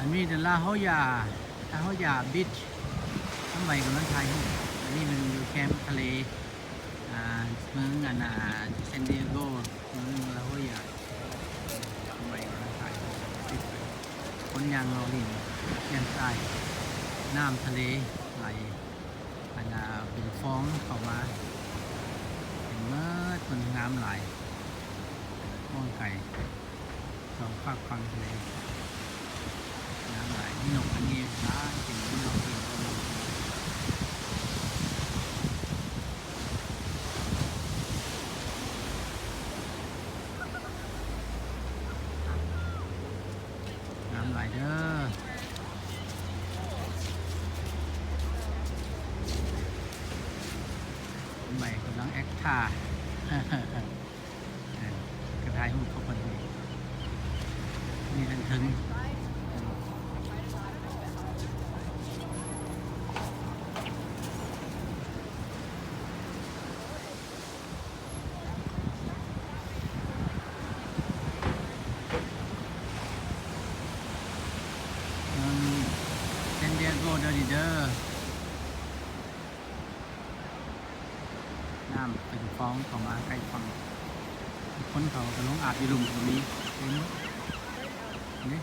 ອັນນີ້ The La Jolla, La Jolla Beach. ນ້ຳໄວກຳລັງຖ່າຍຮູບ. ອັນນີ້ມັນຢູ່ແຄມທະເລ ອ່າ ເມືອງ ອັນ ອ່າ San Diego, ເມືອງ La Jolla. ນ້ຳໄວກຳລັງຖ່າຍຮູບ ຄົນຍ່າງເລາະຫຼິ້ນ ແຄມຊາຍ ນ້ຳທະເລໄຫຼ ອັນ ອ່າ ເປັນຟອງເຂົ້າມາເຕັມໝົດ. ມັນງາມຫຼາຍ ກວ້າງໄກ ສອງຟາກຝັ່ງທະເລ ງາມຫຼາຍ. ມີນົກ ອັນນີ້ຫຼາຍ ເປັນນົກ ເປັນນົກ ງາມຫຼາຍເດີ. ໃໝ່ກຳລັງແອັກທ່າ ກະຖ່າຍຮູບເຂົາເພິ່ນ ນີ້ທາງເທິງ. ເມືອງ San Diego ເດີນີ້ເດີ. ນ້ຳເປັນຟອງເຂົ້າມາໃກ້ຝັ່ງ ຄົນເຂົາກະລົງອາບຢູ່ລຸ່ມກະມີ ເຫັນບໍ່ນີ້?